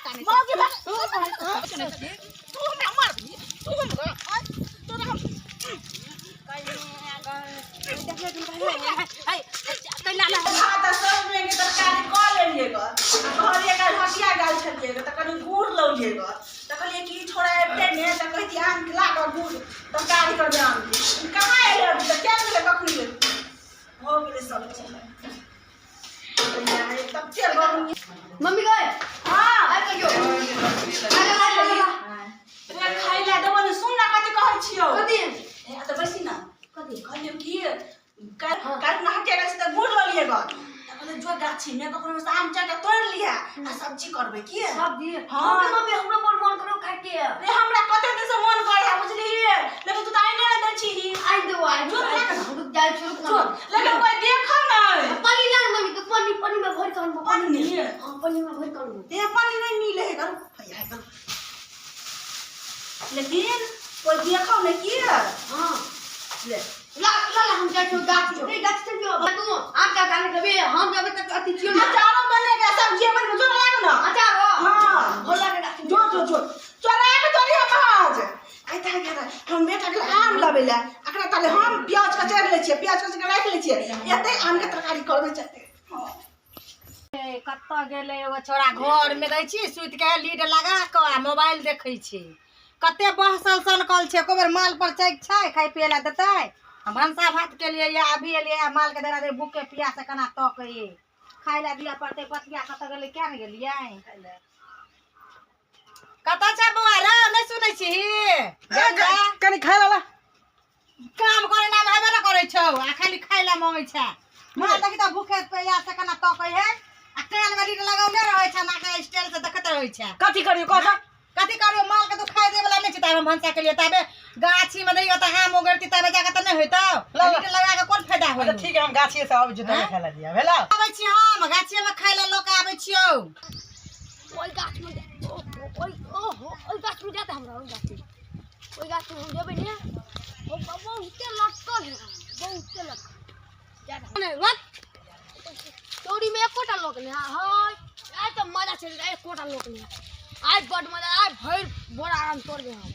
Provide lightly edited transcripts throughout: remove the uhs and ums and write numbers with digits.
मौगी भा तू हमरा मारबी तू हमरा तोरा हम भात आ सजमनि के तरकारी कऽ लेलियै गऽ आ कहलियै काल्हि हटिया गेल छलियै गऽ तऽ कनि गुड़ लौलियै गऽ तऽ कहलियै कि ई छोड़ा अबितै ने तऽ कहितियै आमके ला कऽ गुड़ तरकारी करबै आमके। ई कहाँ एलै अभी तक किया गेलै कखनी भऽ गेलै सब चीज तब गर्मी। मम्मी गए। हाँ। आबि कहियो। तोरा खाइ लए देबो ने, सुन ना कथी कहै छियौ। कथी? ए, तऽ बैसी ना। कथी? कहलियै कि काल्हि काल्हि ना हटिया गेल छी तऽ गुड़ लऽ लियै गऽ, तऽ कहलियै जो गाछी मे ककरो से आम चारि टा तोड़ि लिहे आ सब्जी करबै की। सब्जी? हाँ। मम्मी, हमरो बड़ मन करो खाय के। रे हमरा कते दिन से मन करे है बुझलियै, लेकिन तू तऽ आइने नहि दै छीही। आइ देबो, आइ। जो ना। रुक जाइ छी, रुक जो, ना। लेकिन कोइ देखऽ नहि। पानी ला ना मम्मी के, पानी पानी में भर के अनबो। पानी? हाँ, पानी में भर के अनबो। ए पानी नहीं मिले है करू भैया है करू, लेकिन कोइ देखऽ नहि की। हाँ। ले। ला ला ला, हम जाइ छियौ गाछ रे, गाछ चल जो तू आम का गाने कभी हम जाबे तक अथी छियौ ना। अचारो बनेगा, सब्जी बनेगा, जो लाग ना। अचार हो। हाँ। भोला के गाछ। जो जो जो चोरा के तोरी हम आज आइ ता गेल हम बेटा के आम लबे ले, अकरा ताले हम प्याज कचैर लै छियै, प्याज कचैर के राखि लै छियै, एते आम के तरकारी करबै चलते। हाँ। कतऽ गेलै एगो छोड़ा? घर मे रहै छी सुति के लीड लगा कऽ आ मोबाइल देखै छी। कते बहसल सनकल छै, एको बेर माल पर चैक छै खाय पियै लए देतै? हम भनसा भात केलियै या अभी एलियै या माल के देना दे, भूखे पियास से केना तकै, खाय लए दिअ पड़तै। पथिया कतऽ गेलै? किया ने गेलियै? कतऽ छै बौआ रे? नहि सुनै छीही? कनि खाय ला। काम करे नाम हेबे ने करै छौ आ खाली खाय लए मंगै छै। माल देखी तऽ भूखे प्यास से केना तकै है आ कान मे लीड लगौने रहै छै, नाके स्टाइल से देखैत रहै छै। कथी करियौ कह तऽ? कथी करियौ? माल के तू खाय दे वाला नहि छै। ताबे हम भनसा केलियै, ताबे गाछी मे रहियो तऽ आम ओगरती, ताबे जाके तऽ नहि होइतौ। ला, ला। लीड लगा के कोन फायदा होई? अच्छा ठीक है, हम गाछिए से आबै छी तोरा खाय ला दिया भेला। आबै छी हम गाछिए मे खाय लए लऽ के आबै छियौ। ओहि गाछ में ओहि ओहो ओहि गाछ में जाता हमरा, ओहि गाछ में, ओहि गाछ में हम जेबै ने, ओ बहुते लटकल है, बहुते लटकल जाता नहीं बस चोरी में एकोटा लोक नहीं है। आइ तऽ मजा चलि गेल, एकोटा लोक नहीं है। आइ बड मजा, आइ भरि बड़ आराम तोड़बै हम।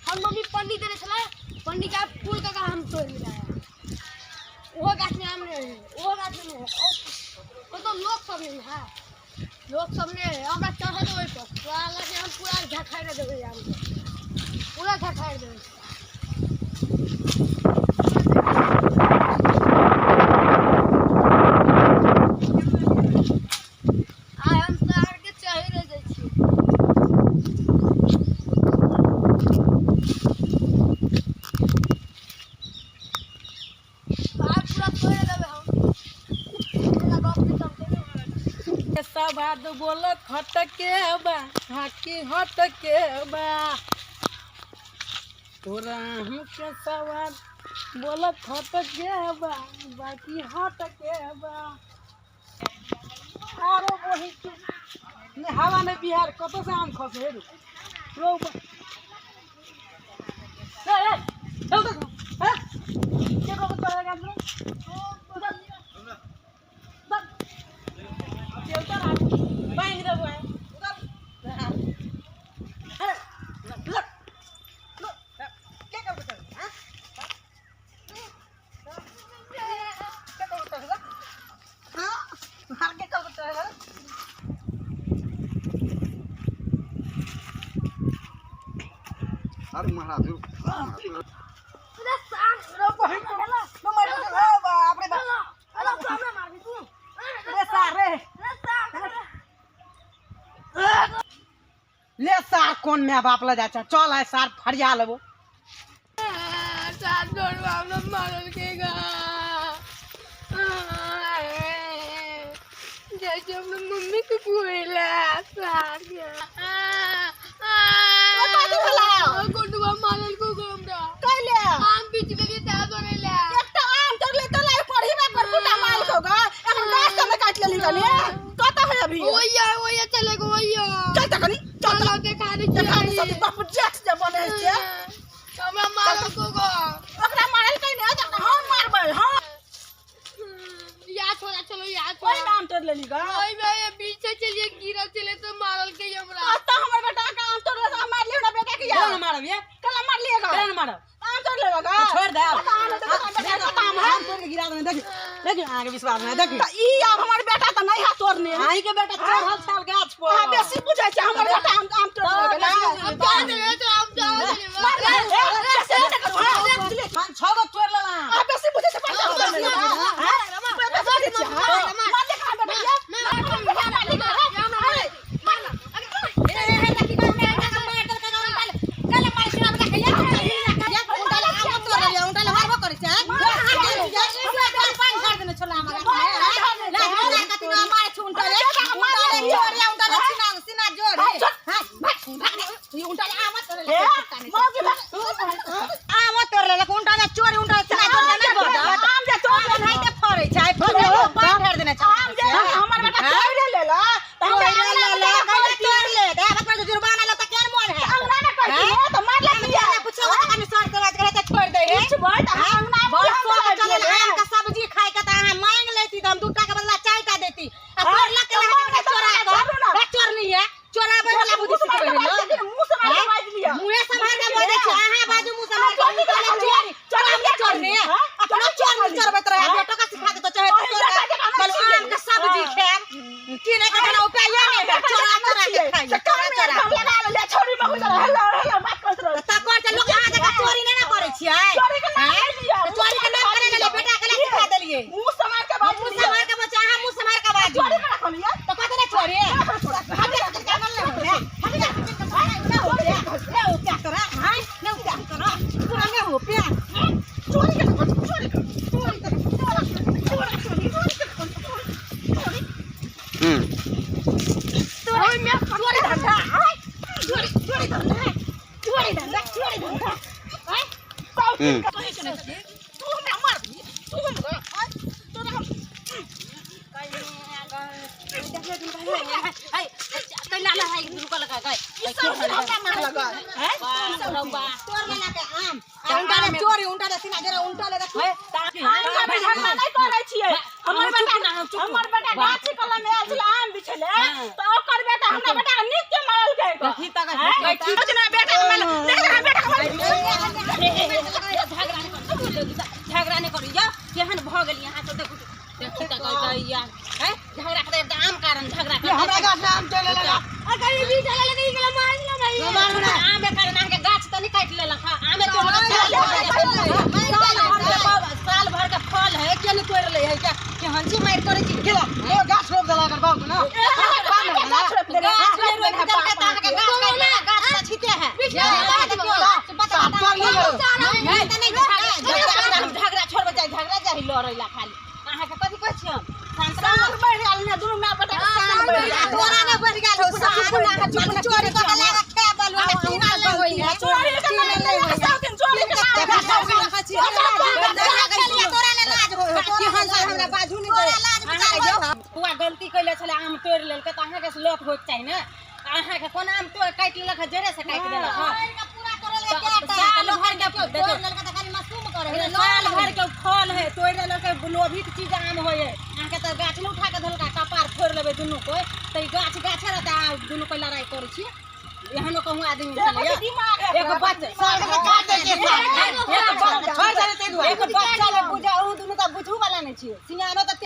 हम मम्मी पन्नी देने छलै, पन्नी के आइ फूल कऽ हम तोड़ि लेबै। ओहो गाछ में आम नहीं है, ओहो गाछ में नहीं है, कतौ लोक सब नहीं है, लोक सब नहीं है। हमरा चढ़ऽ देबै ओहि पर पूरा लगे, हम पूरा झखारि देबै आम के, पूरा झखारि देबै। आइ हम शहर के चढ़ि जाइ छी। आइ पूरा तोड़ि देबै हम, गप नहि तब तोड़ि। सवाद बोलत हटके बा हाकी हटके बा, तोरा के सवाद बोलत हटके बा बाकी हटके बा। आरो वही के ने हवा ने बिहार कतौ से आम खसे हे रो ए ए चल तो हैं के को चढ़ेगा गाछ में चलता रहा बांध देबो है उधर हे लग के करबो चल हां के करबो चल हां हां के करबो चल। अरे महाराज बाप रे बाप रे सार रे ले सार कोन my बाप ले जा चल आय सार फरिया लेबो। सार तोड़वा हमरा मारल के गा जैसे हमरा मम्मी के कुएला सार कथी भेलौ? गोटुआ मारल को हमरा। कैले? आम बीच गेलियै तै तोड़ै ला। एकटा आम तोड़ले तऽ लाई पढ़ी में पर फुटा माल खो गा, एखन गाछ सब में काटि लेली गने। कतऽ है अभी? ओइया ओइया चले गो ओइया। चल तऽ कनी चल। चलो देखा दै देखा दै छियै। सब बाप जैक्स जे बने छै। हमरा मारल को गो। ओकरा मारल कै ने, हम मारबै हम। या छोड़ा चलो या कोई छोड़ा। आम तोड़ लेली गा? ओइ में ये पीछे चलिए गिरल चले तो मारल के हमरा। अहाँके विश्वास नहि देखी। तऽ ई आब हमर बेटा तऽ नहि है तोड़ने। अहीं के बेटा चढ़ल छल गाछ पर। अहाँ बेसी बुझै छै, हमर बेटा आम आम तोड़ लेलकै ने। मार ले, ए, बेसी नहि करू, हाँ, बुझलियै? 5-6 गो तोड़ लेला। अहाँ बेसी बुझै छै, पाँच गो तोड़ लेलकै, हाँ? बेसी बुझै छै, हाँ? मार ले कहाँ बेटा ये? मार ले, मार ले, हाँ? आम जे तोड़ आम जे हमर बेटा तोड़ि लेला, तऽ हमरा अंगना मे अंगना मे कहती हो, तऽ मार ले किया? पूछबै तऽ अहाँ अंगना मे बड़ हम शौक कहै चलल छियै। आम के सब्जी खाय के, तऽ अहाँ मांगि लेती तऽ हम 2टा के बदला 4टा देती। आ तोड़लक के तऽ हमरा चोरा मांगि कऽ छोड़ू ना। ए, चोरनी है, चोराबै वाला बुद्धि सिखबै है लोग। मुँह से मारि के बाजि लिअ। मुँहे सम्हार के बजै छी, अहाँ बाजू मुँह सम्हार के। चोरनी उनटा ले चोरनी, चोरी, चोराब ले चोरनी, हाँ? अपनो चोरनी चोरबैत रहै, बेटो के सिखा देतो, चाहे ओही तोड़ बेटा के हम कहलहुँ छियै। आम के सब्जी खायब की नहि के कोनो उपाय नहि है, चोरा चोरा के खाइ, से चोरा कान चोरा मे लगा लेलियै, छौरी में घुसल, हेलो हेलो बात करैत रहै। तऽ कहै छै लोक अहाँ जकाँ चोरी नहि ने करै छियै। चोरी के नाम आँय? नहि लिअ। तऽ चोरी के नाम करै लेलियै, बेटा के सिखा देलियै। मुँह सम्हार के बाजि मुँह लिअ। सम्हार के बच्चा, अहाँ मुँह सम्हार के बाजू। चोरी के रखलियै। तऽ कथी ले चोरी? हटे जानल नहि होय। हटे जा, नहि हो प्या, नहि हो प्या तोरा, हाँ? नहि हो प्या तोरा, तोरा नहि हो प्या। चोरी के रखलियै, चोरी के, चोरी के, चोरी, चोरी, चोरी के रखलियै, चोरी, चोरी। तोरा चोरी धंधा, आँय? चोरी, चोरी धंधा, चोरी धंधा, चोरी धंधा, आँय? साउथ के कहै के नहि छै। तू हमरा मारबही, तू हमरा, आँय? तोरा हम ई सब हमरा मार लगल, आँय? तोड़ लेला के आम, आ उनटा ले चोरी, उनटा ले सीना जोरे, उनटा ले देखी। आम के झगड़ा नहि करै छियै। हमर बेटा, हमर बेटा गाछी कलम मे आयल छलै आम बिछैले, तऽ ओकर बेटा हमरा बेटा के नीक के मारलकै गऽ। आँय? सोच ना बेटा के मारल, देख ना बेटा के मारल। झगड़ा नहि करू यौ, केहन भऽ गेल अहाँ सब, देखू देखू तऽ कहैया हैं झगड़ा करते तऽ आम कारण झगड़ा करते। हमरा गाछ में आम तोड़ लेलक। आ गरीबी चला लगे गेला मार गेला भाई। आमे कारण अहाँके गाछ तऽ नहि काटि लेलक हँ, आमे तोड़ लेलक। साल भर के फल है, के नहि तोड़ि लै है, केहन छी मारि करै छी। गेला ओ गाछ रोप देलक एकर बाप के ना। गाछ नहि रोपि देलकै तऽ अहाँके गाछ काटि लेलक, गाछ तऽ छिते है। झगड़ा छोड़बै जाइ, झगड़ा जाइ लड़ै ला खाली। अहाँके कथी कहै छी हम? शांत रहू। शान बढ़ि गेल ने, दुनू माय बेटा के शान बढ़ि गेल। तोरा नहि बढ़ि गेल हौ शान, चोरी कऽ के लए कऽ खाय बलु, कीनल नहि होइ है। चोरी के नाम नहि लिअ, साउथिन चोरी के नाम बुआ गलती कैले छलै, आम तोड़ि लेलकै तऽ अहाँके से लत होइके चाही ने। अहाँके कोन आम तोड़ काटि लेलक हँ, जड़े से काटि देलक हँ। साल भर के साल भर के फल है, तोड़ि लेलकै, लोभित चीज आम होइ है। अहाँके तऽ गाछ नहि उठा कऽ धलका, कपार फोड़ि लेबै दुनू कोइ तऽ ई गाछ गाछे रहतै। अहाँ दुनू कोइ लड़ाइ करै छी, एहनो कहूँ आदमी छलैया। एक बच्चा एक बच्चा ले बुझा, अहूँ दुनू तऽ बुझू वाला नहि छियै, सियानो तऽ।